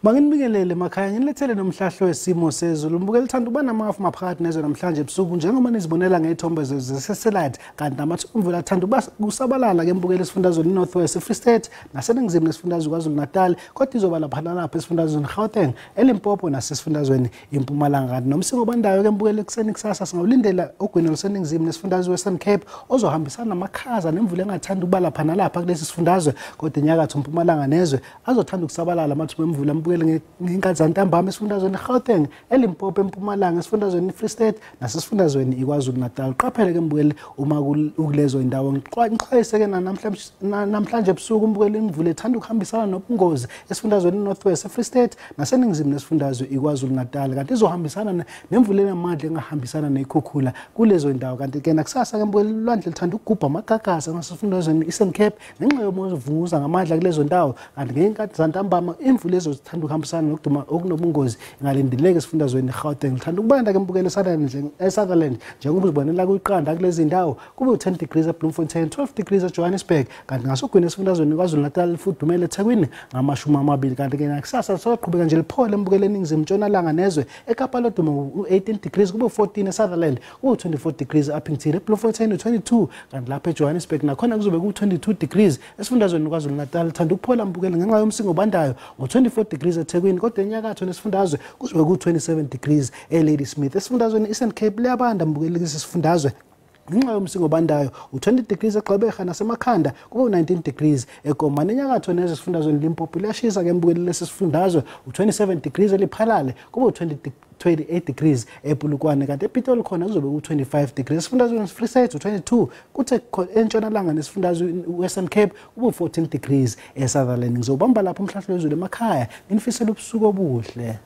Manginibingelele emakhaya, nginilethele nomhlahlo wesimo sezulu. Mbukeli thanda uba namafu maphakathi nezwe namhlanje ebusuku njengoba nizibonela ngey'thombe zesatellite, kanti namathuba emvula athanda uba kusabalala ke mbukeli esifundazweni i-North West, e-Free State naseningizimu nesifundazwe KwaZulu-Natal, kodwa izoba lapha nalapha esifundazweni Gauteng, eLimpopo nasesifundazweni iMpumalanga. Kanti nomsingo obandayo ke mbukeli ekuseni kusasa singawulindela ogwini oluseningizimu nesifundazwe Western Cape ozohambisana namakhaza nemvula engathanda ukuba lapha nalapha kulesi sifundazwe, kodwa enyakatho Mpumalanga nezwe azothanda ukusabalala amathuba emvula mbukeli ngenkathi zantambama esifundazweni Gauteng, eLimpopo, eMpumalanga, esifundazweni Free State nasesifundazweni iKwaZulu-Natal. Qaphele ke mbukeli uma ukulezo indawo. Ngixwayise ke namhlanje ebusuku mbukeli imvula ethanda ukuhambisana nobungozi esifundazweni North West, eFree State naseningizimu nesifundazwe iKwaZulu-Natal, kanti izohambisana nemvula enamandla engahambisana nekhukhula kulezo indawo. Kanti ke nakusasa ke mbukeli ulwandle luthanda ukugubha amagagasi ngasesifundazweni Eastern Cape ngenxa yomoya ovunguza ngamandla kulezo ndawo. Kanti ngey'nkathi zantambama imvula ezothanda ukuhambisana nokuduma okunobungozi ingalindeleki esifundazweni Gauteng. Ngithanda ukubanda ke mbukeli eSutherland njengoba uzibonela kuyiqanda kulezi ndawo, kube u-10 degrees eBloemfontein, 12 degrees eJohannesburg, kanti ngasogwini esifundazweni KwaZulu-Natal lifudumele eThekwini ngama-20. Kanti ke nakusasa lisoqhubeka nje liphole mbukeli eningizimu ntshonalanga nezwe, eKapa lodumo u-18 degrees, kube u-14 eSutherland, kube u-24 degrees e-Upington, eBloemfontein u-22, kanti lapha eJohannesburg nakhona kuzobe ku-22 degrees. Esifundazweni KwaZulu-Natal thanda ukuphola mbukeli ngenxa yomsingo obandayo ngo-24 degrees eThekwini, kodwa enyakatho nesifundazwe kuzobe ku-27 degrees eLadysmith. Esifundazweni Eastern Cape liyabanda mbukeli kulesi sifundazwe ngenxa yomsingo obandayo u-20 degrees eGqeberha nasemakhanda, kube u-19 degrees eKomani. Enyakatho nezwe esifundazweni Limpopo liyashisa ke mbukeli lesi sifundazwe, u-27 degrees eLephalale, kube u-20 28 degrees ePolokwane, kanti ePitoli khona kuzobe ku-25 degrees. Esifundazweni Free State u-22, kuthe entshonalanga nesifundazwe Western Cape kube u-14 degrees eSutherland. Ngizobamba lapho umhlahlo wezulu emakhaya, nginifisela ubusuku obuhle.